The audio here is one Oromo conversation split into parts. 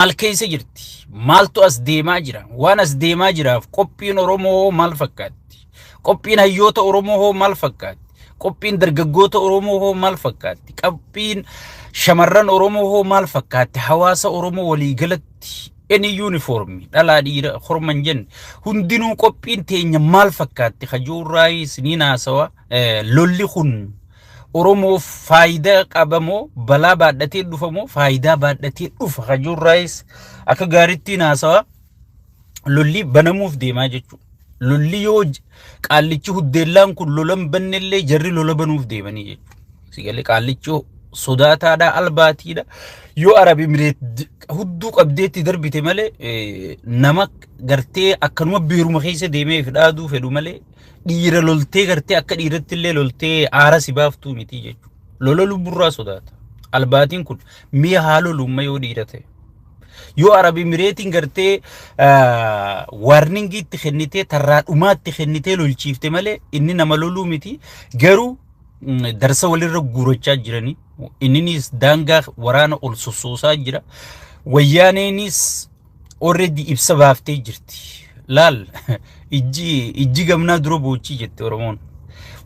Maal keessa jirti? Maaltu as deemaa jira? Waan as deemaa jiraaf qophiin Oromoo hoo maal fakkaatti? Qophiin hayyoota Oromoo hoo maal fakkaatti? Qophiin dargaggoota Oromoo hoo maal fakkaatti? Qophiin shamarran Oromoo hoo maal fakkaatti? Hawaasa Oromoo waliigalatti any uniform dhalaa dhiira horma hin jenne hundinuu qophiin teenya maal fakkaatti? Kajuurraayis ni naasawa. Lolli kun Oromoof faayidaa qaba moo balaa baadhatee dhufa moo faayidaa baadhatee dhufa kajuurraayis akka gaariitti naasawa. Lolli banamuuf deemaa jechuudha. Lolli yoo qaallichi huddeellaan kun lola hin bannellee jarri lola banuuf deemanii jechuudha. Sigalee qaallichi sodaataadha, albaatiidha. Yoo Arab Emireet hudduu qabdeetti darbite malee nama gartee akkanuma beeruma keessa deemee fi dhaaduu fedhu malee dhiira loltee gartee akka dhiiratti illee loltee aara si baaftuu miti jechuudha. Lola lubburraa sodaata. Albaatiin kun mi'a haa lolumma yoo dhiira ta'e. Yoo Arab Emireetiin gartee waarningiitti kennitee tarraa dhumaatti kennitee lolchiifte malee inni nama loluu miti. Garuu darsa walirra guurachaa jiranii. Inninis daangaa waraana ol sossoosaa jira. Wayyaaneenis already ibsa baaftee jirti. Laal, ijji gamnaa dura boochii jette Oromoon.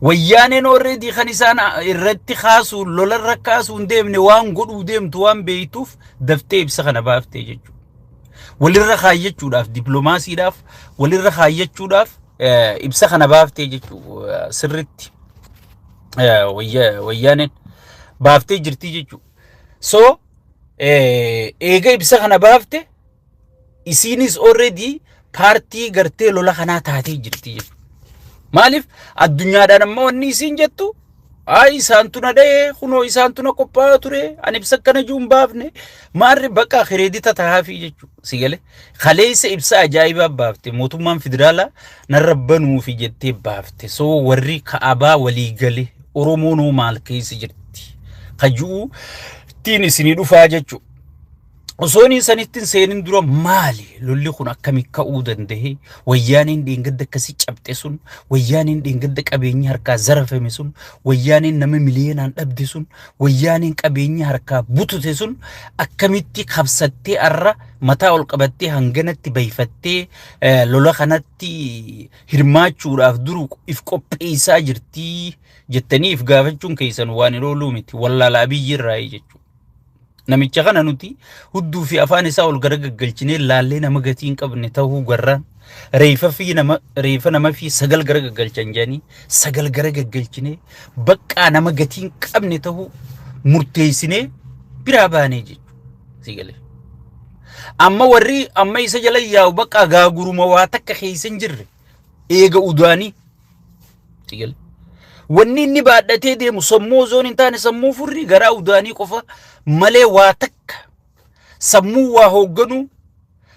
Wayyaaneen already kan isaan irratti kaasuun lolarra kaasuun hin deemne waan godhuu deemtu waan beektuuf daftee ibsa kana baaftee jechuudha. Walirra kaayyachuudhaaf, dippiloomaasiidhaaf walirra kaayyachuudhaaf ibsa kana baaftee jechuudha, sirritti wayyaaneen baaftee jirti jechuudha. So eega ibsa kana baafte isiinis already paartii gartee lola kanaa taatee jirti jechuudha. Maaliif addunyaadhaan amma wanni isiin jettu, "Ay, isaantu na dha'ee, kunoo isaantu na qophaa'aa ture, ani ibsa akkana jiru hin baafne," maarri bakka kireedita tahaafii jechuudha. Si galee kaleessa ibsa ajaa'ibaa baafte, mootummaan federaalaa narra banuufi jettee baafte. So warri ka'abaa walii gale Oromoon maal keessa jirti? Kajuu ittiin isinii dhufaa jechuudha. Osoo inni sanitti hin seenin dura, maali lolli kun akkami ka'uu danda'e? Wayyaaneen dheengadda akkasii cabxe sun, wayyaaneen dheengadda qabeenyi harkaa zarafame sun, wayyaaneen nama miliyoonaan dhabde sun, wayyaaneen qabeenyi harkaa butute sun akkamitti kabsattee arra mataa ol qabattee hanganatti bayfattee lola kanatti hirmaachuudhaaf duru if qopheessaa jirtii jettanii if gaafachuun keessan waan hin ooluu miti. Wallaala Abiyyi irraa jechuudha. Namicha kana nuti hudduu fi afaan isaa ol gara gaggalchinee laallee nama gatii hin qabne ta'uu garraan reefa fi nama reefa nama fi sagal gara gaggalchan jedhanii sagal gara gaggalchinee baqqaa nama gatii hin qabne ta'uu murteessinee biraa baanee jechuudha. Si galee. Amma warri amma isa jala yaa'u baqqaa gaaguruma waa takka keessa hin jirre eega udaanii. Si galee. Wanni inni baadhatee deemu sammuu osoo hin taane sammuu furrii garaa udaanii qofa malee waa takka sammuu waa hoogganuu,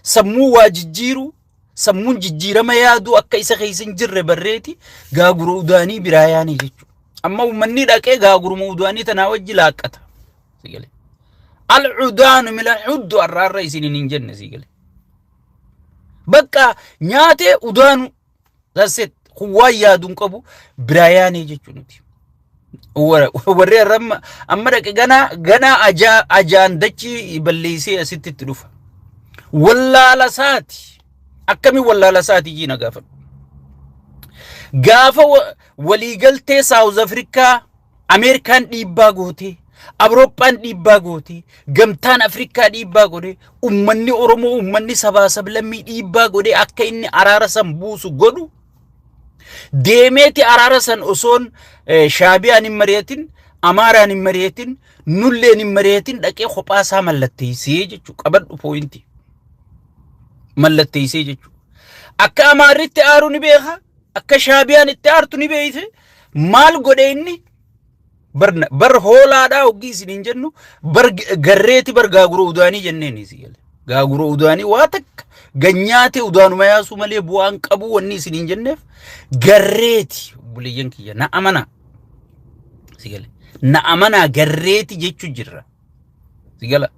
sammuu waa jijjiiruu, sammuun jijjiirama yaaduu akka isa keessa hin jirre barreeti gaagura udaanii biraa yaanii jechuudha. Amma uummanni dhaqee gaaguruma udaanii tanaa wajji laaqqata. Si galee. Al-udaanu mila huddu arraarra isiniin hin jenne, si galee. Bakka nyaatee udaanu. That's it. Kun waan yaadu hin qabu biraa yaanee jechuudha nuti. Warri har'a amma dhaqe ganaa ganaa ajaa ajaan dachii balleessee asitti itti dhufa. Wallaala isaati. Akkamiin wallaala isaati jiina gaafadhu. Gaafa waliigaltee Saawuz Afrikaa Ameerikaan dhiibbaa gootee, Awurooppaan dhiibbaa gootee, Gamtaan Afrikaa dhiibbaa godhee, uummanni Oromoo, uummanni sabaa sablammii dhiibbaa godhee akka inni araara san buusu godhu deemeeti araara san osoon Shaabiyaan hin mari'atin, Amaaraan hin mari'atin, nulleen hin mari'atin dhaqee kophaa isaa mallatteessee jechuudha. Qabadhu pooyintii. Mallatteessee jechuudha. Akka Amaarritti aaru ni beeka, akka Shaabiyaan itti aartu ni beekte. Maal godhe inni? Bar hoolaadhaa hoggii isin hin jennu, bar garreeti, bar gaagura udaanii jenneen si gale. Gaagura udaanii waa takka ganyaate udaanuma yaasuu malee bu'aan qabu wanni isin hin jenneef garreeti, obboleeyyan kiyya, na amanaa. Si gale. Na amanaa, garreeti jechuu jirra. Si gala.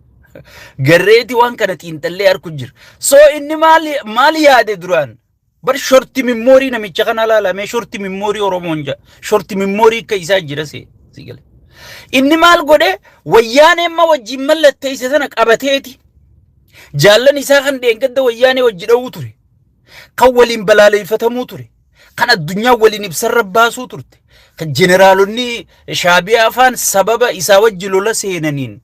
Garreeti waan kana xiinxallee arku jira. So inni maal maal yaade duraan? Bar short memory namicha kana laalamee, short memory Oromoon jaa. Short memory akka isaa jira see. Si gale. Inni maal godhe? Wayyaaneen ma wajjin mallatteesse sana qabateeti. Jaallan isaa kan dheengadda wayyaanee wajji dha'uu ture. Kan waliin balaaleeffatamuu ture. Kan addunyaa waliin ibsarra baasuu turte. Kan jeneraalonni Shaabiyaa afaan sababa isaa wajji lola seenaniin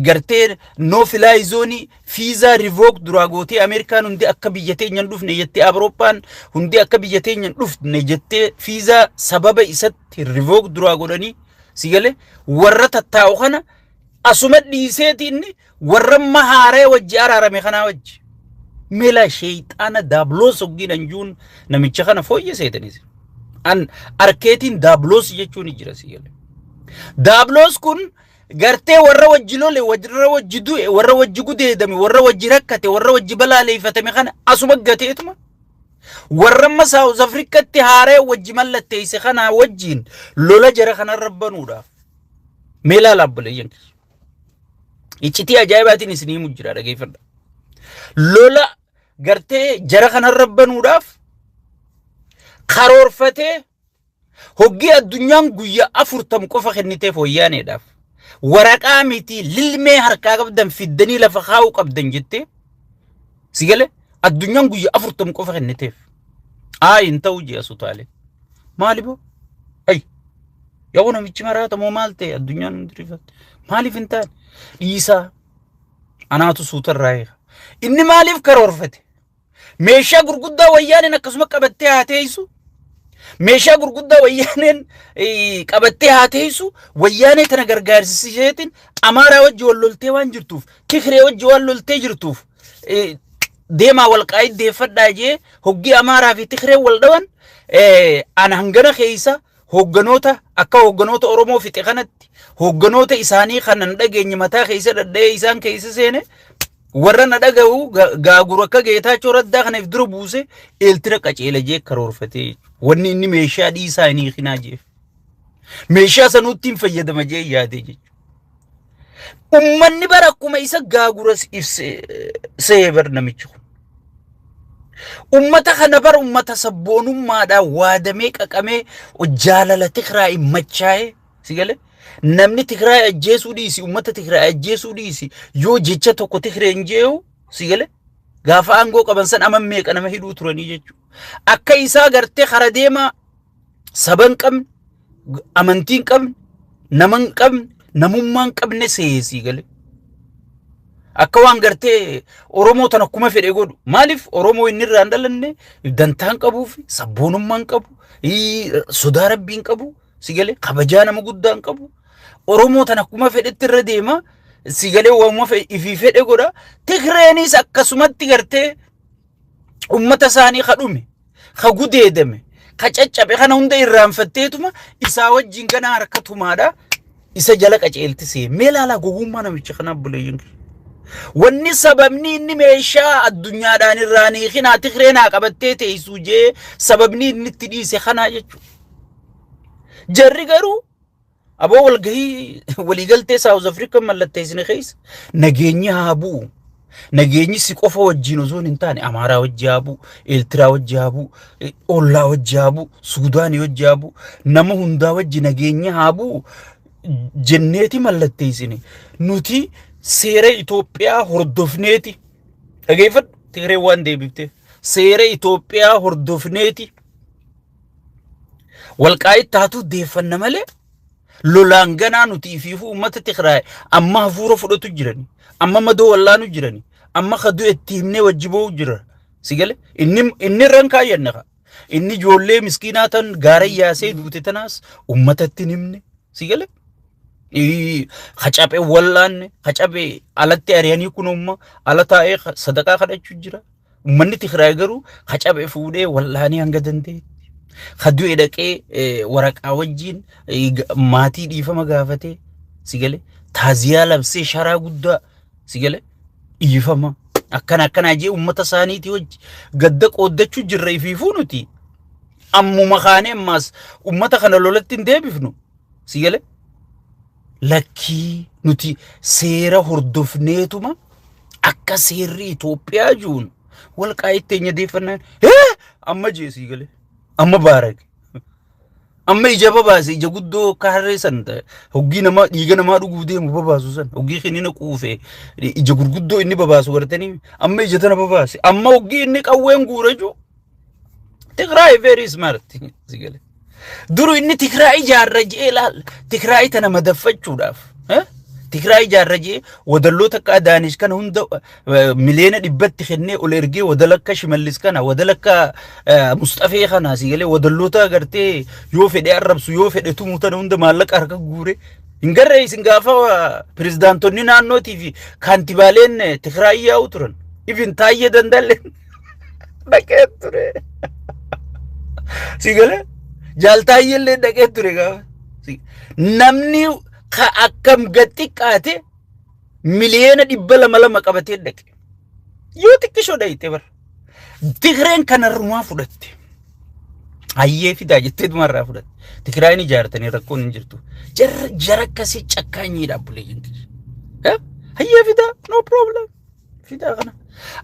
gartee no fly zone visa revoke duraa gootee, Ameerikaan hundi akka biyya teenya hin dhufne jettee, Awurooppaan hundi akka biyya teenya hin dhufne jettee visa sababa isatti revoke duraa godhanii, si galee, warra tattaa'u kana asuma dhiiseeti inni warra amma haaree wajji araarame kanaa wajji. Mela sheexaana daabloos hoggiin anjuun namicha kana fooyya seetanis. An arkeetiin daabloos jechuun jira, si galee. Daabloos kun gartee warra wajji lole, warra wajji du'e, warra wajji gudeedame, warra wajji rakkate, warra wajji balaaleeffatame kana asuma gateetuma. Warra amma South Africatti haaree wajji mallatteesse kana wajjiin lola jara kanarra banuudhaaf. Mee ilaalaa obboleeyyan kiyya. Iccitii ajaa'ibaatiin isin himu jira, dhageeffadha. Lola gartee jara kanarra banuudhaaf karoorfatee hoggii addunyaan guyyaa 40 qofa kenniteef wayyaaneedhaaf. Waraqaa miti, lilmee harkaa qabdan fiddanii lafa kaa'uu qabdan jettee, si galee, addunyaan guyyaa 40 qofa kenniteef. Aayi, hin ta'u ji'a sutaalee. Maali boo? Ayi. Yoo namichi maraatamoo maal ta'e? Addunyaan hundi rifatte. Maaliif hin taane? Dhiisaa. Anaatu suutarraa eega. Inni maaliif karoorfate? Meeshaa gurguddaa wayyaaneen akkasuma qabattee haa teessu. Meeshaa gurguddaa wayyaaneen qabattee haa teessu. Wayyaanee tana gargaarsisiiseetiin Amaaraa wajji wal loltee waan jirtuuf, Tigree wajji waan loltee jirtuuf, deemaa walqaa'ii deeffadhaa jee hoggii Amaaraa fi Tigree wal dhawan, ana hangana keessa hoogganoota akka hoogganoota Oromoo fixe kanatti hoogganoota isaanii kanan dhageenye mataa keessa dhadha'ee isaan keessa seene, warra na dhaga'u gaaguru akka Geetaachoo Raddaa kanaaf dura buuse Eeltira qaceela jee karoorfatee, wanni inni meeshaa dhiisaa hin hiikinaa jeef. Meeshaa sanuutti hin fayyadama jee yaadee jechuudha. Ummanni bara akkuma isa gaagura se'ee bar namichi kun. Ummata kana bar ummata sabboonummaadhaan waadamee qaqamee jaalala Tigraay machaa'ee, si galee, namni Tigraay ajjeesuu dhiisi, ummata Tigraay ajjeesuu dhiisi, yoo jecha tokko Tigree hin jee'u, si galee, gaafa aangoo qaban san ama meeqa nama hidhuu turanii jechuudha. Akka isaa gartee kara deemaa saba hin qabne, amantii hin qabne, nama hin qabne, namummaa hin qabne seesii galee. Akka waan gartee Oromoo tana akkuma fedhe godhu. Maaliif Oromoo inni irraa hin dhalanne dantaa hin qabuuf, sabboonummaa hin qabu, sodaa rabbii hin qabu, si galee, kabajaa nama guddaa hin qabu. Oromoo tana akkuma fedhetti irra deema, si galee, waanuma ifii fedhe godha. Tigreenis akkasumatti gartee ummata isaanii ka dhume, ka gudeedame, ka caccabe kana hunda irraanfatteetuma isaa wajjin gana harka tumaadha isa jala qaceeltisee. Mee ilaalaa gowwummaa namicha kanaa, obboleeyyan kiyya. Wanni sababni inni meeshaa addunyaadhaan irraa hiikinaa Tigreen haa qabattee teessuu jee sababni inni itti dhiise kanaa jechuudha. Jarri garuu aboo walgahii waliigaltee South Africa mallatteessine keessa nageenyi haa bu'u. Nageenyi si qofa wajjin osoo hin taane Amaaraa wajji haa bu'u, Eertiraa wajji haa bu'u, Ollaa wajji haa bu'u, Suudaanii wajji haa bu'u, nama hundaa wajji nageenyi haa bu'u jenneeti mallatteessine. Nuti seera Itoophiyaa hordofneeti. Dhageeffadhu, Tigree waan deebifte. Seera Itoophiyaa hordofneeti. Walqaa'itti haatu deeffanna malee lolaan ganaa nuti ifiifuu uummata Tigraay amma hafuura fudhatu jirani. Amma madoo wallaanu jirani. Amma ka du'e itti himnee wajji boo'u jira. Si gale? Inni irra hin kaayyanne ka. Inni ijoollee miskiinaa tan gaara yaasee duute tanaas uummatatti hin himne. Si gale? Ka caphee wallaanne, ka caphee alatti ari'anii kun umma ala taa'ee sadaqaa kadhachuu jira. Uummanni Tigraay garuu ka cabe fuudhee wallaanee hanga danda'etti. Ka du'e dhaqee waraqaa wajjin maatii dhiifama gaafatee, si gale, taaziyaa labsee sharaa guddaa, si gale, dhiifama akkana akkanaa jee uummata isaaniitii wajji gadda qooddachuu jirra ifiifuu nuti. Ammuma kaanee ammaas uummata kana lolatti hin deebifnu, si gale. Lakkii, nuti seera hordofneetuma akka seerri Itoophiyaa jiruun walqaa'itti teenya deeffannaan hee amma jee, sii galee, amma baarage. Amma ija babaase, ija guddoo akka harree san hoggii namaa dhiiga namaa dhuguu deemu babaasu san, hoggii kinina quufe ija gurguddoo inni babaasu gartanii, amma ija tana babaase. Amma hoggii inni qawween guura jechuudha. Tigraay very smart si gale. Duru inni Tigraay ijaarra je'ee laal, Tigraay tana madaffachuudhaaf. Tigraay ijaarra je'ee wadalloota akka Adaanish kana hunda 100 miliyoona kennee ol ergee, wadala akka Shimallis kana, wadala akka Musxafee kana, si galee, wadalloota gartee yoo fedhe arrabsu, yoo fedhe tumu tana hunda maallaqa harka guure. Hin garree isin gaafa pirezidaantonni naannootii fi kaantibaaleen Tigraay yaa'u turan. Ifin Taayyee Dandalleen dhaqee ture. Si galee jaaltaayyellee dhaqee ture gaafa. Namni ka akkam gad xiqqaate 200 miliyoona lama qabatee dhaqe. Yoo xiqqishoo dhayite bara. Tigreen kanarrumaa fudhatte. Hayyee fidaa jettee dumarraa fudhatte. Tigraayin ijaartanii rakkoon hin jirtu. Jara jara akkasii cakkaanyiidha abbuleeyyin kiyya. Hayyee fidaa, no problem. Fidaa kana.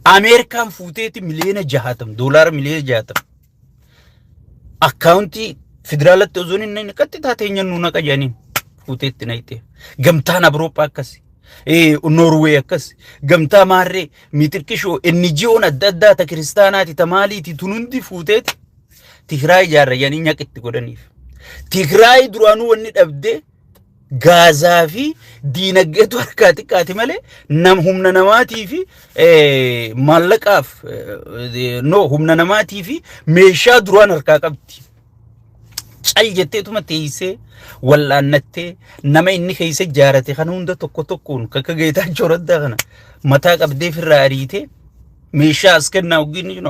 Ameerikaan fuuteeti 60 miliyoona, doolaara 60 miliyoona akkaawuntii federaalatti osoo hin naqne qaxxitaa teenya nuu naqa jedhaniin fuuteetti naqxe. Gamtaan Awurooppaa akkasi. Noorweey akkas, gamtaa maarree miixirqishoo NGO'n adda addaa ta kiristaanaati ta maaliiti tun hundi fuuteeti Tigraay ijaarra jedhanii nyaqa itti godhaniif. Tigraay duraanuu wanni dhabdee Gaazaa fi diinagdeetu harkaa xiqqaati malee nam humna namaatii fi maallaqaaf, no, humna namaatii fi meeshaa duraan harkaa qabdi. Cal jetteetuma teessee wal'aannattee nama inni keessa ijaarate kana hunda tokko tokkoon akka Geetaachoo Raddaa kana mataa qabdee firraa ariitee meeshaa as kennaa, hoggii inni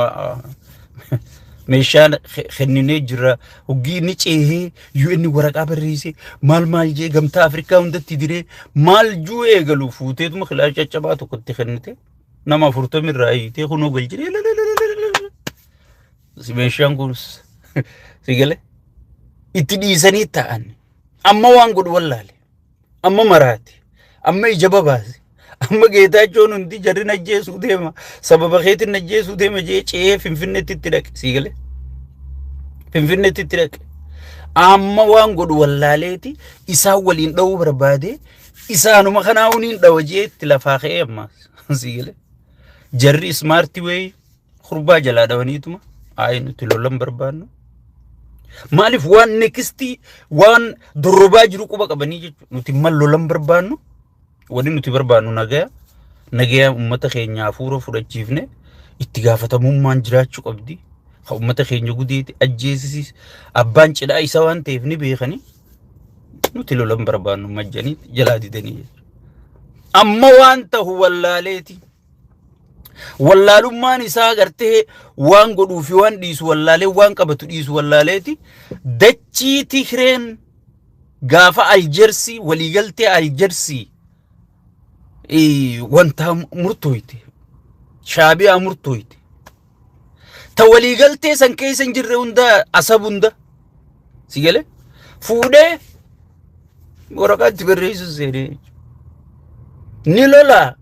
meeshaa kenninee jira, hoggii inni ceehee UN waraqaa barreessee maal maal jee gamtaa Afrikaa hundatti diree maal juu eegalu fuuteetuma kilaa caccabaa tokkotti kennite, nama 40 irraa hiitee kunoo galchine si meeshaan kun, si gale, itti dhiisanii ta'an. Amma waan godhu wallaale, amma maraate, amma ija babaase, amma Geetaachoon hundi jarri najjeesuu deema, sababa keetiin najjeesuu deema jee ce'ee Finfinneetti itti dhaqe, si gale, Finfinneetti itti dhaqe. Amma waan godhu wallaaleeti isaan waliin dha'uu barbaade, isaanuma kanaa waliin dhawa jee itti lafaa ka'ee ammaas, si gale, jarri smart way kurbaa jalaa dhawaniituma ayi nuti lolan barbaannu. Maaliif waan next waan dorrobaa jiru quba qabanii jechuudha. Nuti mal lolan barbaannu, wanni nuti barbaannu nagaya, nagaya uummata keenya hafuura fudhachiifne, itti gaafatamummaan jiraachuu qabdi. Ka uummata keenya gudeeti ajjeesisiis abbaan cidhaa isa waan ta'eef ni beekanii nuti lolan barbaannu majjanii jalaa didanii jechuudha. Amma waan ta'u wallaaleeti. Wallaalummaan isaa gartee waan godhuu fi waan dhiisu wallaalee, waan qabatu dhiisu wallaaleeti. Dachii Tigreen gaafa Aljersii waliigaltee Aljersii wanta murtooyte, Shaabiyaa murtooyte. Ta waliigaltee san keessa hin jirre hunda, Asab hunda, si galee, fuudhee waraqaatti barreessu seenee ni lola.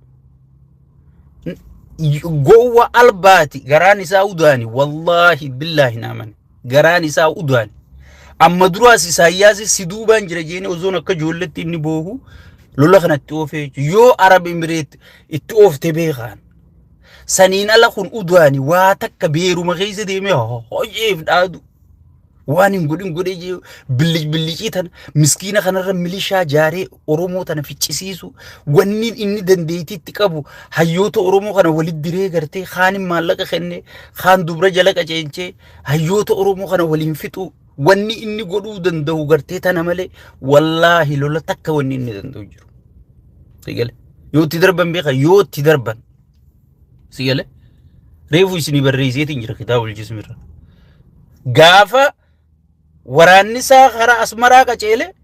Gowwa albaati, garaan isaa udaani, wallaahi billaahi naamani garaan isaa udaani. Amma duraas Isaayyaas si duubaan jira jeeni osoon akka ijoolletti inni boohu lola kanatti oofee yoo Arab Emireet itti oofte beekaan. Saniin ala kun udaani, waa takka beeruma keessa deemee hojeef dhaadu. Waan hin godhin godhee jee billic billicii tana miskiina kanarra milishaa jaaree Oromoo tana ficcisiisu. Wanni inni dandeettiitti qabu hayyoota Oromoo kana walitti diree gartee kaanin maallaqa kenne, kaan dubra jala qaceenchee hayyoota Oromoo kana waliin fixu. Wanni inni godhuu danda'u gartee tana malee wallaahi lola takka wanni inni danda'u jiru. Sigale yoo itti darban beeka, yoo itti darban, sigale, reefu isinii barreesseetiin jira kitaaba bulchismirra. Gaafa waraanni isaa karaa Asmaraa qaceele,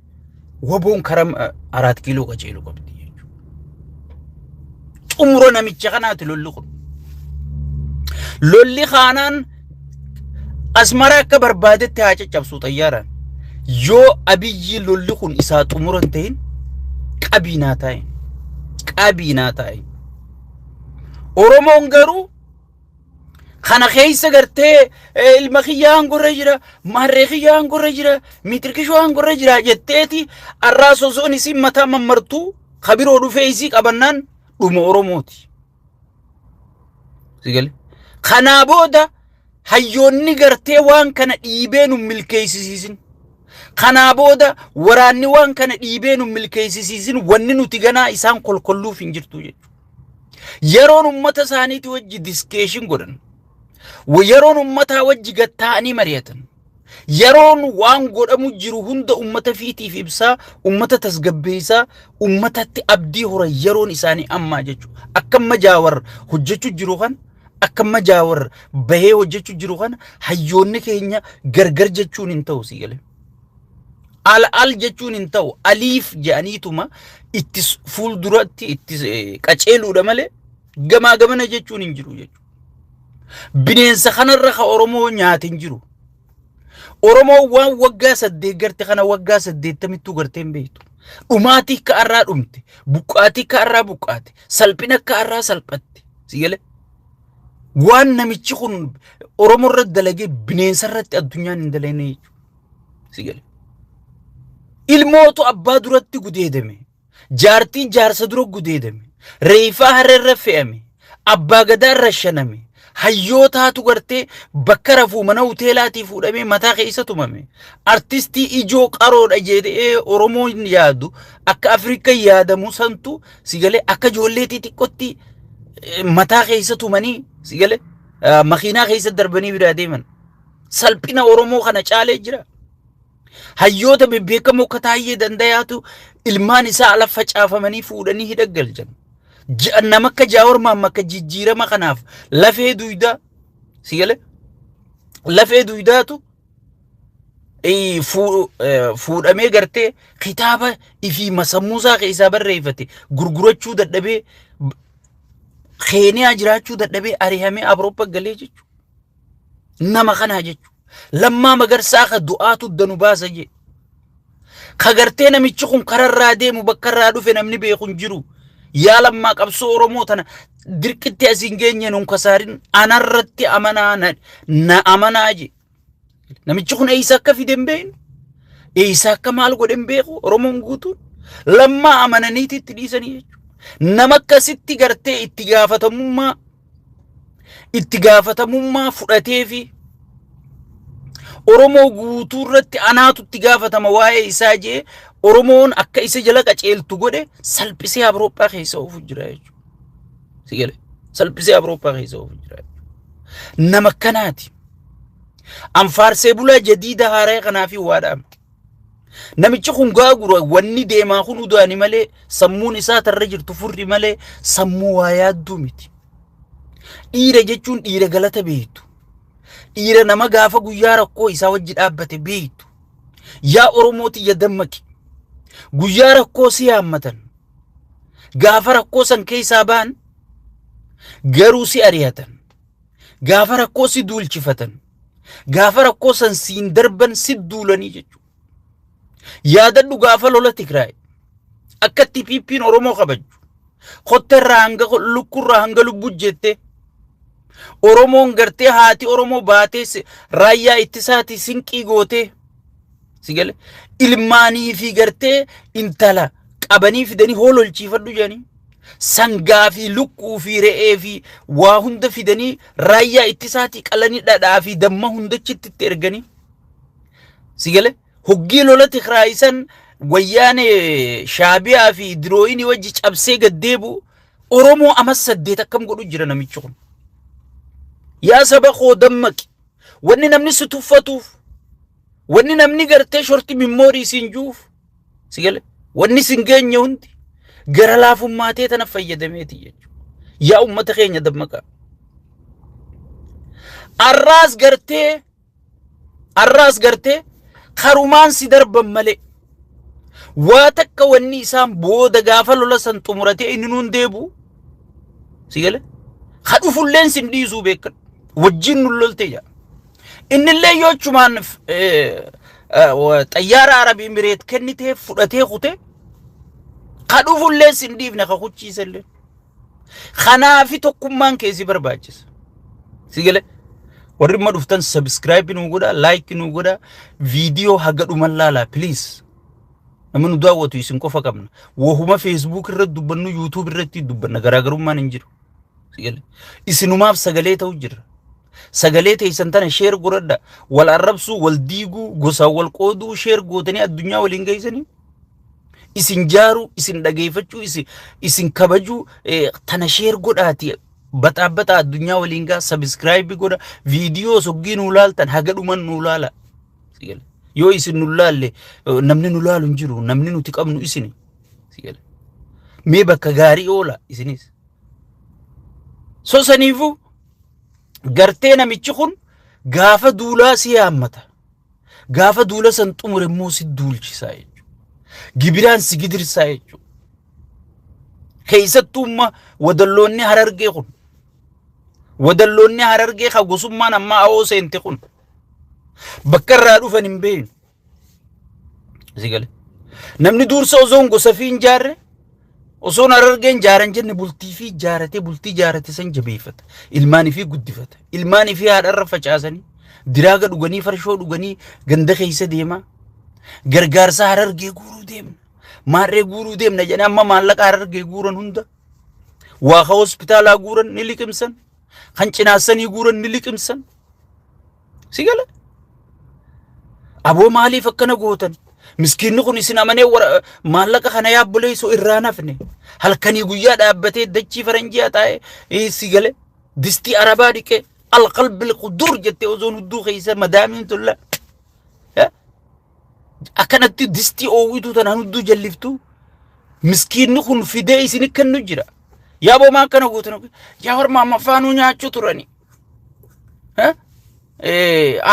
waboon karaa 4 Kiiloo qaceelu qabdi jechuudha. Xumura namicha kanaati lolli kun. Lolli kaanaan Asmaraa akka barbaadetti haa caccabsu xayyaaraan. Yoo Abiyyi lolli kun isaa xumura hin ta'in, qabiinaa taa'e. Qabiinaa taa'e. Oromoon garuu Kana keessa gartee ilma kiyyaa aangorra jira, maarree kiyyaa aangorra jira, miitirkishoo aangorra jira jetteeti arraa sosoon isiin mataa mammartuu kabiroo dhufee isii qabannaan dhuma Oromooti. Sigale. Kanaa booda hayyoonni gartee waan kana dhiibee nu milkeessisiisin. Kanaa booda waraanni waan kana dhiibee nu milkeessisiisin wanni nuti ganaa isaan kolkolluuf hin jirtu jechuudha. Yeroon ummata isaaniitii wajji discussion godhan. Yeroon ummataa wajji gatta'anii mari'atan. Yeroon waan godhamu jiru hunda ummata fiitiif ibsaa, ummata tasgabbeessaa, ummatatti abdii horan yeroon isaanii ammaa jechuudha. Akka amma Jaawar hojjechuu jiru kan akka amma Jaawar bahee hojjechuu jiru kana hayyoonni keenya gargar jechuun hin ta'u si galee. Al al jechuun hin ta'u, aliif jedhaniituma itti fuulduratti itti qaceeluudha malee gamaa gamana jechuun hin jiru jechuudha. Bineensa kanarra ka Oromoo nyaate hin jiru. Oromoo waan waggaa 8 garte kana waggaa 80ttuu gartee hin beektu. Dhumaatii akka har'aa dhumte, buqqaatii akka har'aa buqqaate, salphina akka har'aa salphatte. Si galee? Waan namichi kun Oromoo irratti dalagee bineensa irratti addunyaan hin dalagne jechuudha. Si galee? Ilmootu abbaa duratti gudeedame. Jaartiin jaarsa dura gudeedame. Reeffaa harreerra fe'ame. Abbaa gadaa irra shaname. Hayyootaatu gartee bakka rafuu mana hoteelaatii fuudhamee mataa keessa tumame. Artistii ijoo qaroodha jedhee Oromoon yaadu akka Afrikaa yaadamu santu si galee akka ijoollee xixiqqootti mataa keessa tumanii si galee makiinaa keessa darbanii biraa deeman. Salphina Oromoo kana caalee jira. Hayyoota bebbeekamoo akka Taayyee Dandayaatu ilmaan isaa ala facaafamanii fuudhanii hidha galchan. Nama akka Jaawar Maamma akka jijjiirama kanaaf lafee duydaa si galee lafee duydaatu fuudhamee gartee kitaaba ifii sammuusaa keessaa barreeffate gurgurachuu dadhabee, Keeniyaa jiraachuu dadhabee ari'amee Awurooppaa galee jechuudha. Nama kanaa jechuudha. Lammaa Magarsaa ka du'aatu danu baasa jee. Ka gartee namichi kun kararraa deemu bakka irraa dhufe namni beeku hin jiru. Yaa Lammaa, qabsoo Oromoo tana dirqitti asiin geenye nun kasaarin, anarratti amanaa, na amanaa jee. Namichi kun eessa akka fide hin beeknu. Eessa akka maal godhe hin beeku Oromoon guutuun. Lammaa amananiiti itti dhiisanii jechuudha. Nama akkasitti gartee itti gaafatamummaa fudhatee fi Oromoo guutuu irratti anaatu itti gaafatama waa'ee isaa jee Oromoon akka isa jala qaceeltu godhe salphisee Awurooppaa keessa oofu jira jechuudha. Si galee? Salphisee Awurooppaa keessa oofu jira jechuudha. Nama akkanaati. Anfaarsee bulaa jadiida haaraa kanaa fi waadhaama. Namichi kun gaagura wanni deemaa kun udaani malee sammuun isaa tarra jirtu furri malee sammuu waa yaadduu miti. Dhiira jechuun dhiira galata beektu. Dhiira nama gaafa guyyaa rakkoo isaa wajji dhaabbate beektu. Yaa Oromoo tiyya, dammaqi. Guyyaa rakkoo si yaammatan. Gaafa rakkoo san keessaa ba'an garuu si ari'atan. Gaafa rakkoo si duulchifatan. Gaafa rakkoo san siin darban si duulanii jechuudha. Yaadadhu gaafa lola Tigraay. Akkatti PP'n Oromoo kabaju. Kotteerraa hanga lukkurraa hanga lubbuu jettee. Oromoon gartee haati Oromoo baatee raayyaa ittisaati sinqii gootee. Si gale, ilmaanii fi gartee intala qabanii fidanii hoololchiifadhu jedhanii. Sangaa fi lukkuu fi re'ee fi waa hunda fidanii raayyaa ittisaatii qalanii dhadhaa fi damma hundachitti itti erganii. Si gale, hoggii lola Tigraay san wayyaane Shaabiyaa fi dirooyinii wajji cabsee gaddeebu Oromoo amas 8 akkam godhu jira namichi kun. Yaa saba koo, dammaqi. Wanni namni si tuffatuuf, wanni namni gartee short memory siin juuf, si gale, wanni sin geenye hundi gara laafummaatee tana fayyadameeti jechuudha. Yaa uummata keenya, dammaqaa. Arraas gartee karumaan si darban malee waa takka wanni isaan booda gaafa lola san xumuratee inni nuun deebi'u, si gale, ka dhufulleen sin dhiisuu beekan wajjin nun lolte jaa. Innillee yoo achumaan xayyaara Arabii Imireet kennitee fudhatee kute ka dhufullee sin dhiifne ka kuchiisellee. Kanaafi tokkummaan keessi barbaachisa. Si gale, Warri immoo dhuftan subscribe nu godha, like nu godha, viidiyoo haga dhuman laala, please. Namni nu daawwatu isin qofa qabna. Wahuma Facebook irratti dubbannu YouTube irratti dubbanna, garaagarummaan hin jiru. Isinumaaf sagalee ta'u jira. Sagalee teessan tana share godhadha. Wal arrabsuu, wal diiguu, gosaan wal qooduu share gootanii addunyaa waliin geessanii. Isin jaaruu, isin dhageeffachuu, isin kabajuu tana share godhaati. Baxaa baxaa addunyaa waliin gaa, subscribe godha. Viidiyoo soggii nuu laaltan haga dhuman nuu laala. Yoo isin nu laalle namni nu laalu hin jiru. Namni nuti qabnu isini. Mee bakka gaarii oola isinis. So saniifuu gartee namichi kun gaafa duulaa si yaammata. Gaafa duula san xumure immoo si duulchisaa jechuudha. Gibiraan si gidirsaa jechuudha. Keessattuu immoo wadalloonni Harargee kun, wadalloonni Harargee ka gosummaan ammaa awoo seente kun, bakka irraa dhufan hin beeknu. Si gale. Namni dursa osoon gosa fi hin jaarre, osoon Harargeen jaaran jenne, bultii fi jaaratee bultii jaarate san jabeeffata. Ilmaanii fi guddifata. Ilmaanii fi haadharra facaasanii diraaga dhuganii, farshoo dhuganii ganda keessa deemaa. Gargaarsa Harargee guuruu deemna. Maarree guuruu deemna jedhanii amma maallaqa Harargee guuran hunda waa ka hospitaalaa guuran ni liqimsan. Kan cinaassanii guuran ni liqimsan. Si gala? Aboo, maaliif akkana gootan? Miskiinni kun isin amanee maallaqa kana yaabboleessu irraa nafne. Halkanii guyyaa dhaabbatee dachii faranjii taa'ee, si gale, distii arabaa dhiqee alqalbil qudur jettee osoon hudduu keessa madaamiin tulla. Akkanatti distii oowwituu tanaan hudduu jalliftu, miskiinni kun fidee isin kennu jira. Yaaboo, maa akkana gootan? Yaa warma amma faanuu nyaachuu turani.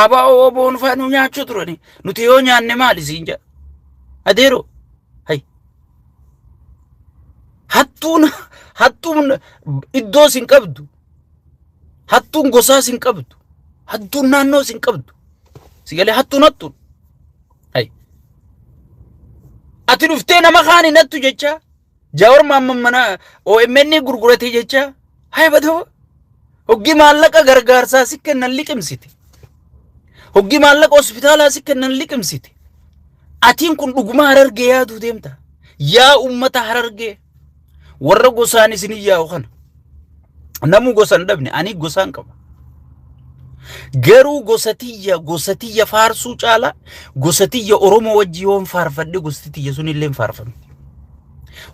Abaa oboon faanuu nyaachuu turani. Nuti yoo nyaanne maali siin jedha. Adeeroo. Hay. Hattuun iddoo sin qabdu. Hattuun gosaa sin qabdu. Hattuun naannoo sin qabdu. Si galee? Hattuun hattuun. Hay. Ati dhuftee nama kaan hin hattu jecha. Jaawar Maamman mana OMN gurguratee jecha. Hay badoo. Hoggi maallaqa gargaarsaa si kennan liqimsite. Hoggi maallaqa hospitaalaa si kennan liqimsite. Atiin kun dhuguma Harargee yaaduu deemta. Yaa ummata Harargee, warra gosaan isin yaa'u kana. Namu gosa hin dhabne, ani gosaan qaba. Garuu gosa tiyya faarsuu caala gosa tiyya Oromoo wajji yoon faarfadhe, gosti tiyya sun illee hin faarfamti.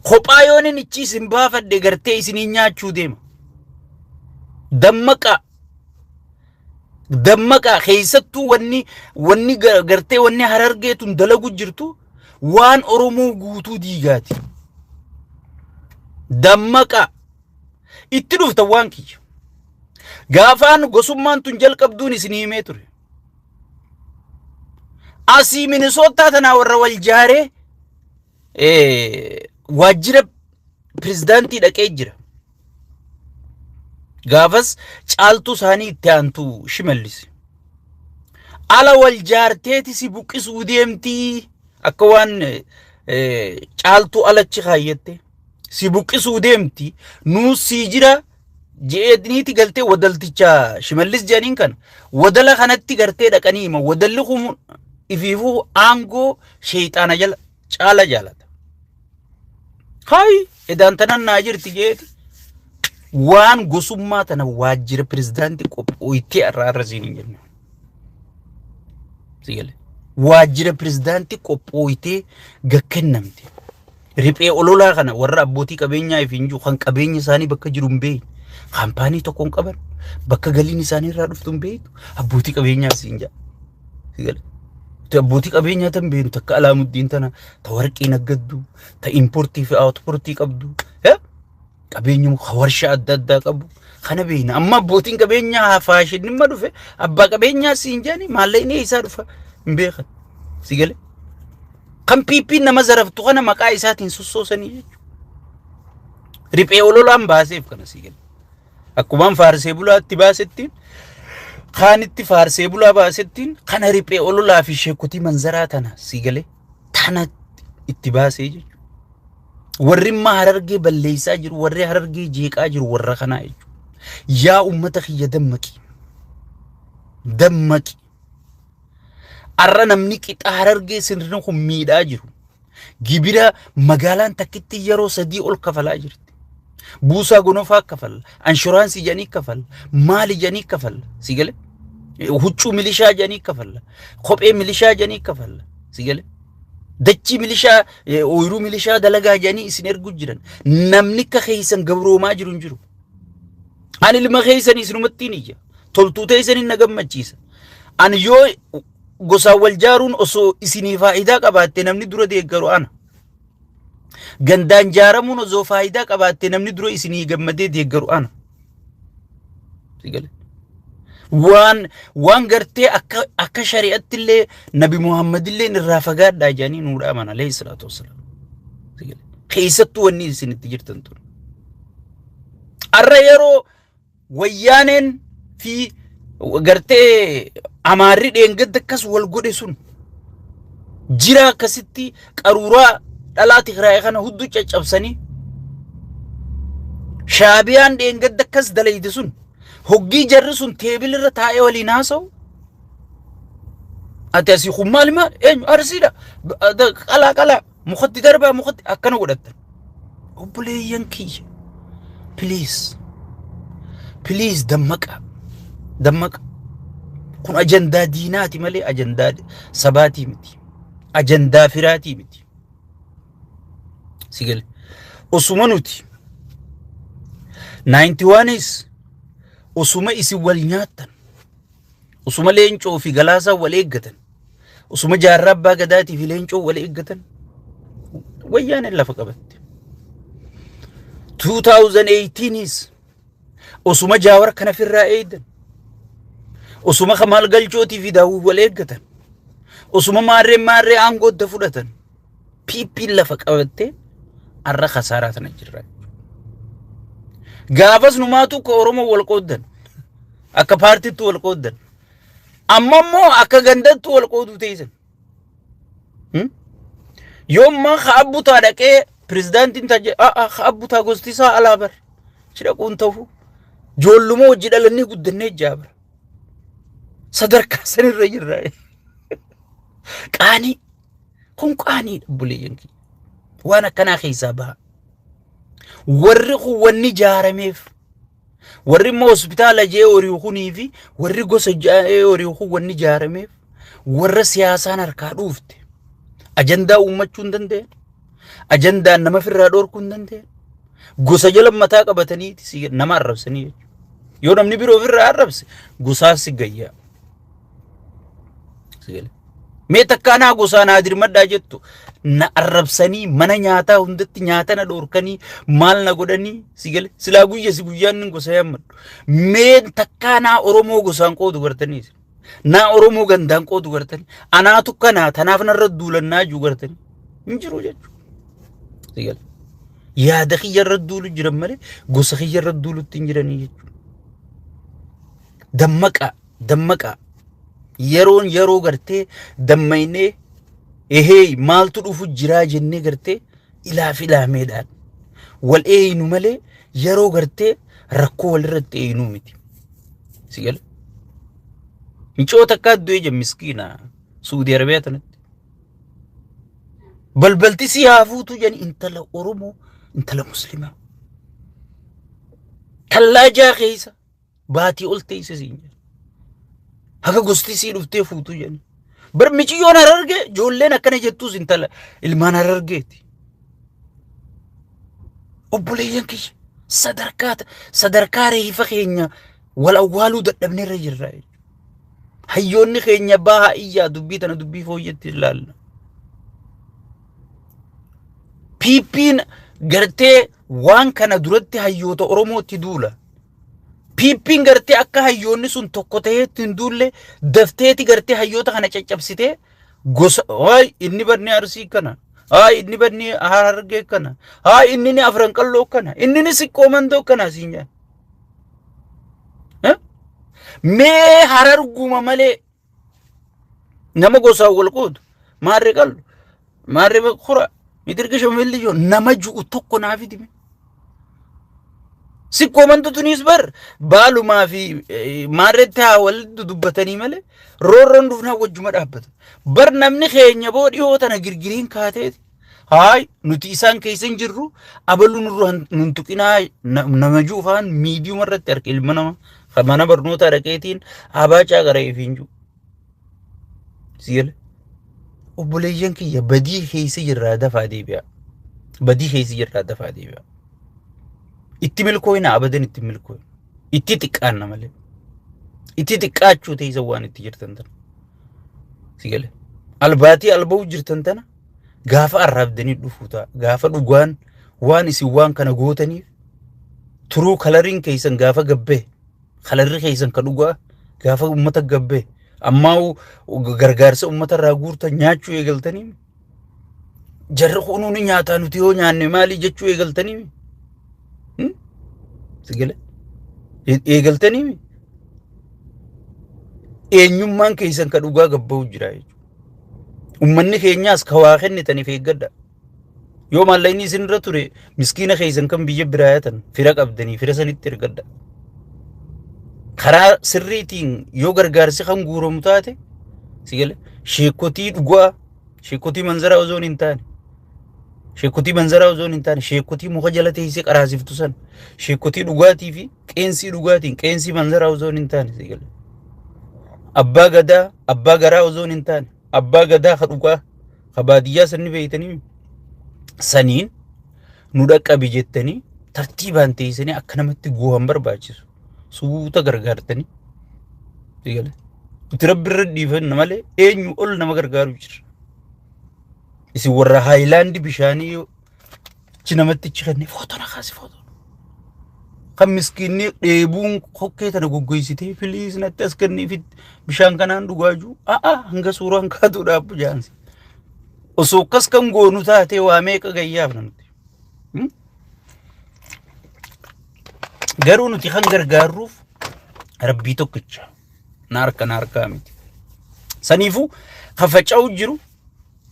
Kophaa yoon inni ichi isin baafadhe, gartee isinii nyaachuu deema. Dammaqaa. Dammaqaa. Keessattuu wanni gartee wanni Harargee tun dalagu jirtu waan Oromoo guutuu diigaati. Dammaqaa. Itti dhufta waan kiyya. Gaafaan gosummaan tun jalqabduun isinii himee ture. Asii Minisootaa tanaa warra wal jaaree waajjira pirezidaantii dhaqee jira. Gaafas caaltuu isaanii itti aantu Shimallis. Ala wal jaarteeti si buqqisuu deemtii, akka waan caaltuu alachi kaayyette si buqqisuu deemti, nuus sii jira je'eetniiti galtee wadalticha Shimallis jedhaniin kana wadala kanatti gartee dhaqanii hima. Wadalli kun ifiifuu aangoo sheexaana jala caala jaalata. Hayi, edaan tanan naa jirti jeeti. Waan gosummaa tana waajjira pirezidaantii qophooytee irraa irra siin hin jenne. Sigale. Waajjira pirezidaantii qophooytee gakkennamte. Riphee ololaa kana warra abbootii qabeenyaa if hin jiru, kan qabeenya isaanii bakka jiru hin beekne. Kaampaanii tokko hin qaban. Bakka galiin isaanii irraa dhuftu hin beektu. Abbootii qabeenyaa siin jedha. Sigale. Nuti abbootii qabeenyaa tan beeknu takka Alaamuddiin tana, ta warqii naggaddu, ta importii fi outportii qabdu. Qabeenya warshaa adda addaa qabu. Kana beekna. Amma abbootiin qabeenyaa faashinimma dhufe, abbaa qabeenyaa siin jedhani, maallaqni isaa dhufa hin beekan. Sigale. Kan PP'n nama zaraftu kana maqaa isaatiin sossoosanii jechuudha. Riphee ololaan baaseef kana, sigale. Akkumaan faarsee bulaatti baasettiin, kaanitti faarsee bulaa baasettiin, kana riphee ololaa fi sheekotii manzaraa tana, sigale, tana itti baasee jechuudha. Warri immoo Harargee balleessaa jiru, warri Harargee jeeqaa jiru warra kanaa jechuudha. Yaa uummata kiyya, dammaqi. Dammaqi. Arra namni qixa Harargee sirni kun miidhaa jiru. Gibira magaalaan takkitti yeroo 3 ol kafalaa jirti. Buusaa gonofaa kafalla. Anshuraansii jedhanii kafalla. Maali jedhanii kafalla. Si galee? Huccuu milishaa jedhanii kafalla. Kophee milishaa jedhanii kafalla. Si galee? Dachii milishaa, ooyiruu milishaa dalagaa jedhanii isin ergu jiran. Namni akka keessan gabroomaa jiru hin jiru. Ani ilma keessanii isinumatti hin iyya. Toltuu teessanii na gammachiisa. Ani yoo gosaan wal jaaruun osoo isinii faayidaa qabaatte namni dura deeggaru ana. Gandaan jaaramuun osoo faayidaa qabaatte namni dura isinii gammadee deeggaru ana. Si galee? Waan gartee akka shari'atti illee Nabi Muhammad illee irraa fagaadhaa jedhanii nuu dhaaman alayhi salaatu wassalaam. Si galee? Keessattuu wanni isin itti jirtan tun. Arra yeroo Wayyaaneen fi gartee Amaarri dheengadda akkas wal godhe sun jira akkasitti qaruuraa dhalaa Tigraay kana hudduu caccabsanii Shaabiyaan dheengadda akkas dalayde sun hoggii jarri sun teebilirra taa'ee waliin haasa'u ati asii kun maali maali eenyu Arsiidha qalaa qalaa mukatti darbaa mukatti akkana godhattan. Obboleeyyan kiyya please please, dammaqa dammaqa. Kun ajandaa diinaati malee ajandaa sabaatii miti, ajandaa firaatii miti. Si gale? Osuma nuti 91is osuma isin wal nyaattan, osuma Leencoo fi Galaasaa wal eeggatan, osuma Jaarraa Abbaa Gadaatii fi Leencoo wal eeggatan, Wayyaaneen lafa qabatte. 2018is osuma Jaawar kana firraa eeydan, osuma Kamaal Galchootii fi Daawwii wal eeggatan, osuma maarree maarree aangootta fudhatan, PP'n lafa qabattee har'a kasaaraa tana jirra. Gaafas numaatu akka Oromoo wal qooddan, akka paartiitti wal qooddan, amma immoo akka gandattu wal qooduu teessan. Yoommaa ka abbutaa dhaqee pirezidaantiin taajee a'a ka abbutaa gosti isaa alaa bar si dhaquun ta'u ijoolluma hojii dhalannee guddannee jaabra. Sadarkaa sanirra jirra. Qaanii kun qaaniidha obboleeyyan kiyya. Waan akkanaa keessaa baha. Warri kun wanni jaarameef, warri immoo hospitaala jee horii kunii fi warri gosa jee horii kun wanni jaarameef warra siyaasaan harkaa dhuufte. Ajandaa uummachuu hin danda'an. Ajandaan nama firraa dhorkuu hin danda'an. Gosa jala mataa qabataniiti nama arrabsanii jechuudha. Yoo namni biroo ofirraa arrabse gosaas si gayyaa. Si gale. Mee takkaa naa gosaa naa dirmadhaa jettu na arrabsanii mana nyaataa hundatti nyaata na dhoorkanii maal na godhanii, si gale, silaa guyya si guyyaan nin gosa yaammadhu. Mee takkaa naa Oromoo gosaan qoodu gartanii, naa Oromoo gandaan qoodu gartanii, anaatu kanaa tanaaf narra duulannaa juu gartanii hin jiru jechuudha. Si gale. Yaada kiyya irra duulu jiran malee gosa kiyya irra duulutti hin jiranii jechuudha. Dammaqaa dammaqaa. Yeroon yeroo gartee dammaynee ehee maaltu dhufu jiraa jennee gartee ilaaf ilaameedhaan wal eeynu malee yeroo gartee rakkoo walirratti eeynuu miti. Si gala? Micoo takkaa du'ee jira miskiina Suudii Arabiyaa tanatti. Balbalti si haa fuutu jedhani intala Oromoo, intala Muslimaa. Tallaajaa keessa baatii ol teesse siin jedhan. Haga gosti sii dhuftee fuutu jedhani. Bar miciyyoon Harargee ijoolleen akkana jettuus intala ilmaan Harargeeti. Obboleeyyan kiyya, sadarkaa sadarkaa reefa keenya wal awwaaluu dadhabneerra jirra jechuudha. Hayyoonni keenya bahaa iyyaa dubbii tana dubbii fooyyatti ilaalla. PP'n gartee waan kana duratti hayyoota Oromootti duula. PP'n gartee akka hayyoonni sun tokko ta'eetti hin duulle dafteeti gartee hayyoota kana caccabsitee gosa, haay inni badni Arsii kana, haay inni badni Harargee kana, haay inni ni Afran Qalloo kana, inni ni Siqqoo Mandoo kana siin jedhan. Mee Hararguma malee nama gosaan wal qoodu, maarree qallu, maarree kura midirga shomilli nama ju'u tokko naa fidime. Sikkoo mantu tunis bar baalumaa fi maarreetti haa walitti dubbatanii malee roorroon dhufnaa wajjuma dhaabbata. Bar namni keenya boo dhiyoo tana girgiriin kaateeti. Haay, nuti isaan keessa hin jirru, abaluu nurra nun tuqinaa nama juufaan miidiyuma irratti harka ilma nama mana barnootaa dhaqeetiin abaacaa gara ifiin jiru. Sigale. Obboleeyyan kiyya, badii keessa jirraa dafaa deebi'a. Badii keessa jirraa dafaa deebi'a. Itti milkooyna, abadan itti milkooyna. Itti xiqqaanna malee. Itti xiqqaachuu teessa waan itti jirtan tana. Sigale. Albaatii alba'uu jirtan tana gaafa arraabdanii dhufuu ta'a. Gaafa dhugaan waan isin waan kana gootaniif turuu kalariin keessan gaafa gabbee, kalarri keessan ka dhugaa gaafa uummata gabbee, ammaa gargaarsa uummata irraa guurtan nyaachuu eegaltanii, jarri kunuu ni nyaataa, nuti yoo nyaanne maali jechuu eegaltanii, sigale eegaltanii, eenyummaan keessan ka dhugaa gabba'u jira jechuudha. Uummanni keenyaas ka waa kennitaniif eeggadha. Yoo maallaqni isin irra ture, miskiina keessan kan biyya biraa yaatan fira qabdanii fira sanitti ergadha. Karaa sirriitiin yoo gargaarsi kan guuramu taate, sigale, sheekotii dhugaa, sheekotii manzaraa osoo hin taane, sheekotii manzaraa osoo hin taane, sheekotii muka jala teessee qaraasiftu san, sheekotii dhugaatii fi qeensii dhugaatiin, qeensii manzaraa osoo hin taane, sigale. Abbaa gadaa abbaa garaa osoo hin taane, abbaa gadaa ka dhugaa ka baadiyyaa sanni beeytanii saniin nu dhaqqabi jettanii tartiibaan teessanii akka namatti goohan barbaachisu suuta gargaartanii, sigale. Nuti rabbi irra dhiifanna malee eenyu ol nama gargaaru jira. Isin warra haayilaandii bishaanii achi namatti achi kennee footoo na kaasi, footoo. Kan miskiinni dheebuun kokkee tana goggoysitee, "Please, natti as kennii, bishaan kanaan dhugaa jiru." A'a, hanga suuraan kaatu dhaabbu jaansi. Osoo akkas kan goonu taatee waa meeqa gayyaaf nuti. Garuu nuti kan gargaarruuf rabbii tokkicha. Na harka na harkaa miti. Saniifuu ka faca'u jiru,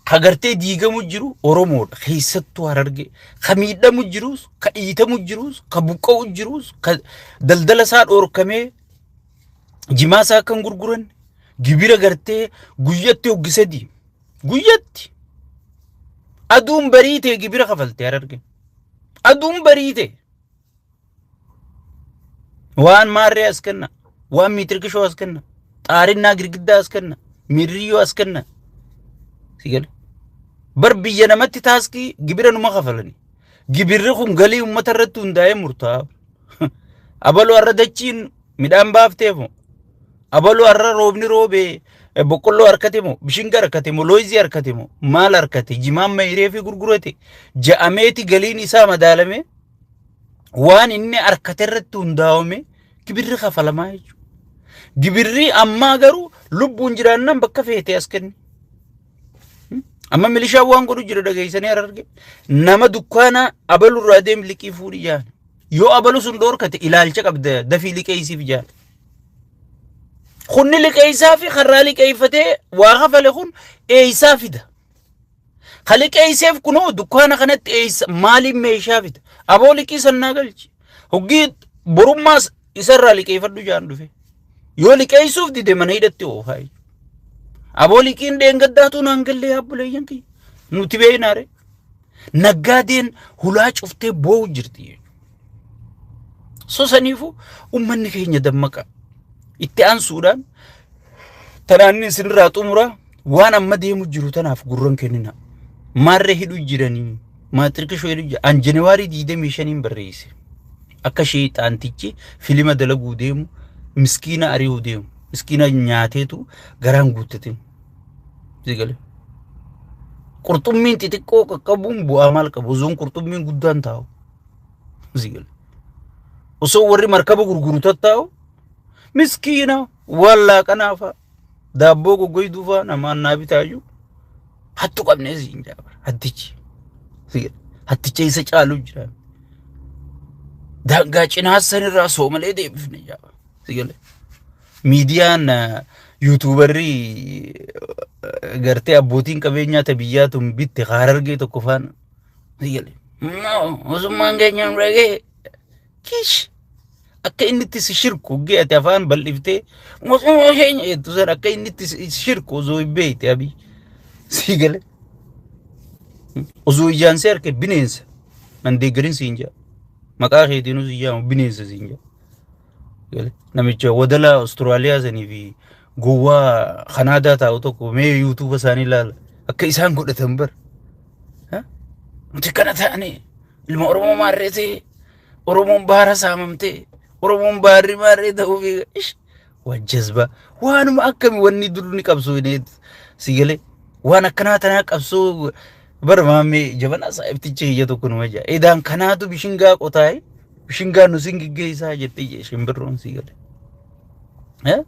ka gartee diigamu jiru Oromoodha. Keessattuu Harargee. Ka miidhamu jirus, ka dhiitamu jirus, ka buqqa'u jirus, ka daldala isaa dhoorkamee jimaa isaa kan gurguran gibira gartee guyyatti hoggi 3 guyyatti aduun bariitee gibira kafaltee Harargee. Aduun bariitee waan maarree as kenna, waan miitirkishoo as kenna, xaarinnaa girgiddaa as kenna, mirriyyoo as kenna. Sigale. Bar biyya namatti taaskii gibira numa kafalani. Gibirri kun galii uummata irratti hundaa'ee murtaa'a. Abaluu har'a dachiin midhaan baafteef moo? Abaluu har'a roobni roobee boqqolloo harkate moo? Bishinga harkate moo? Looyizii harkate moo? Maal harkate? Jimaan mayree fi gurgurate. Ja'ameeti galiin isaa madaalame waan inni harkate irratti hundaa'ame gibirri kafalamaa jechuudha. Gibirri ammaa garuu lubbuun jiraannaan bakka feete as kenni. Amma milishaan waan godhu jira dhageessanii Hararge. Nama dukkaana abalurraa deem liqii fuudhi jaan. Yoo abalu sun dhoorkate, ilaalcha qabda, dafii liqeessiif jaan. Kunni liqeessaa fi karraa liqeeffatee waa kafale kun eessaa fida? Ka liqeesseef kunoo dukkaana kanatti eessa maaliin meeshaa fida? Aboo, liqii sannaa galchi. Hoggii borummaas isarraa liqeeffadhu jaan dhufe. Yoo liqeessuuf dide, mana hidhatti oofaa jechuudha. Aboo, liqiin dheengaddaatu naan gallee abboleeyyan kiyya. Nuti beeknaare. Naggaadeen hulaa cuftee boo'u jirti jechuudha. So saniifuu uummanni keenya dammaqa. Itti aansuudhaan tanaan inni isinirraa xumura, waan amma deemu jiru tanaaf gurran kennina. Maarree hidhuu jiranii, maatirkishoo hidhuu jira. An January 25n barreesse. Akka sheexaantichi filima dalaguu deemu, miskiina ari'uu deemu, miskiina nyaateetu garaan guuttate. Sigale. Qurxummiin xixiqqoo qaqqabuun bu'aa maal qabu? Osoon qurxummiin guddaan taa'u. Sigale. Osoo warri markaba gurguru tattaa'u, miskiina waan laaqanaa fa'a, daabboo goggoyduu fa'a namaan naa bitaayyuu hattu qabnee siin jaabara hattichi. Sigale. Hatticha isa caalu jira. Daangaa cinaa sanirraa soomalee deebifne jaaba. Sigale. Miidiyaan YouTuberri gartee abbootiin qabeenyaa ta biyyaa tun bitte Harargee tokko faana. Sigale. Osummaan keenya nu dhagee. Kish akka inni itti si shirku hoggee ati afaan bal'iftee mootummaa keenya jettu san akka inni itti si shirku osoo hin beekte Abiy. Sii gale. Osoo ijaan si arke bineensa. Nan deeggarin siin jaa. Maqaa keetiinuu si jaamu bineensa siin jaa. Gale. Namicha wadala Austraaliyaa sanii fi gowwaa Kanaadaa taa'u tokko mee yuutuuba isaanii ilaala. Akka isaan godhatan bar. Nuti kana taane ilma Oromoo maarree ta'e Oromoon baara saamamtee Oromoon baarri maarree ta'uu fi ish waan jazbaa waanuma akkami wanni dur ni qabsoo si galee waan akkanaa tanaa qabsoo bara maammee jabanaa saahibticha kiyya tokko numa jaa edaan kanaatu bishingaa qotaa'e bishingaa nu sin geggeessaa jettee jee shimbirroon si galee.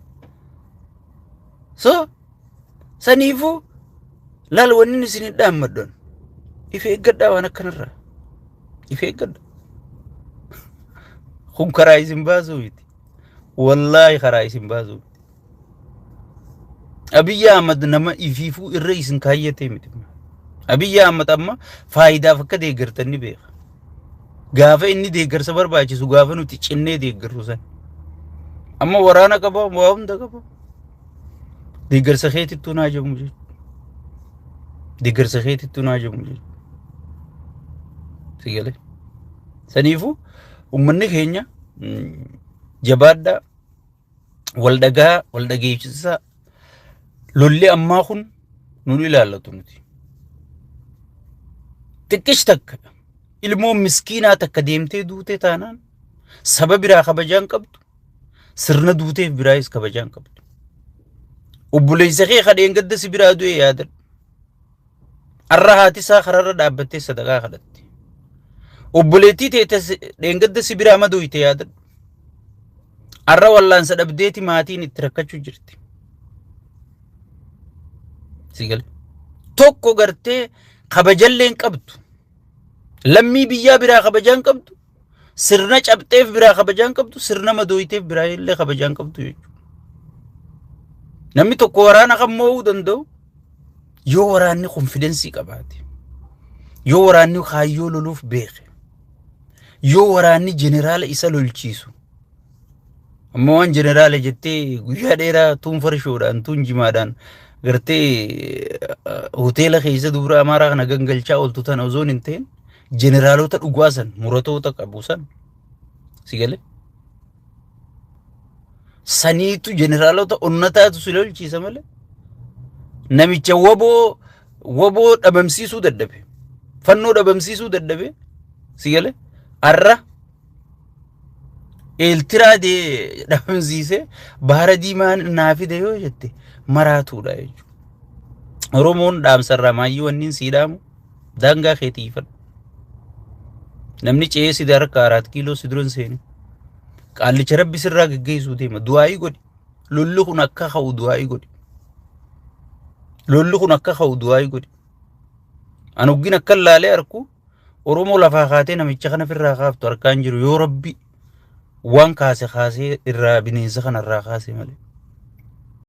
So saniifuu laal wanni isin hin dhaammadhon if eeggadhaa waan akkanarraa if eeggadha. Kun karaa isin baasuu miti. Wallaahi karaa isin baasuu miti. Abiyyi Ahmad nama ifiifuu irra isin kaayyatee miti. Abiyyi Ahmad amma faayidaaf akka deeggartan ni beeka. Gaafa inni deeggarsa barbaachisu gaafa nuti cinnee deeggarru san. Amma waraana qaba waa hunda qaba. Deeggarsa keetittuu naa jamu jechuudha. Deeggarsa keetittuu naa jamu jechuudha. Si galee. Saniifuu uummanni keenya jabaadhaa wal dhagaa wal dhageessisaa lolli ammaa kun nun ilaallatu nuti. Xiqqish takka ilmoon miskiinaa takka deemtee duutee taanaan saba biraa kabajaan qabdu sirna duuteef biraayis kabajaan qabdu. Obboleessa kee kadheen gadda si biraa du'e yaadadhu. Arra haati isaa kararra dhaabbattee sadaqaa kadhatti. Obboleettii teete dheengadda si biraa madooyte yaadadhu. Arra wallaansa dhabdeeti maatiin itti rakkachuu jirti. Si gale. Tokko gartee kabajallee hin qabdu. Lammii biyyaa biraa kabajaa hin qabdu. Sirna cabxeef biraa kabajaa hin qabdu. Sirna madooyteef biraa illee kabajaa hin qabdu jechuudha. Namni tokko waraana kan moo'uu danda'u yoo waraanni konfidensii qabaate, yoo waraanni kaayyoo loluuf beeke, yoo waraanni jeneraala isa lolchiisu. Amma waan jeneraala jettee guyyaa dheeraa tuun farshoodhaan tuun jimaadhaan gartee hoteela keessa dubra amaaraa kana gangalchaa ooltu tana osoo hin ta'in jeneraalota dhugaa san muratoota qabu san si galee. Saniitu jeneraalota onnataatu si lolchiisa malee. Namicha waboo waboo dhabamsiisuu dadhabe. Fannoo dhabamsiisuu dadhabe. Si galee arra Eeltiraa dee dhabamsiisee baara diimaa naa fide yoo jette maraatuudha jechuudha. Oromoon dhaamsarraa maayyii wanniin sii dhaamu daangaa kee tiifadhu. Namni ce'ee si harka araat kiiloo si dura hin seenu. Qaallicha rabbi sirraa geggeessuu deema. Du'aayii godhi. Lolli kun akka ka'u du'aayii godhi. Lolli kun akka ka'u du'aayii godhi. Ani hoggin akka laalee arku Oromoo lafaa kaatee namicha kana firraa kaaftu harkaan jiru yoo rabbi waan kaase kaasee irraa bineensa kana irraa kaase malee.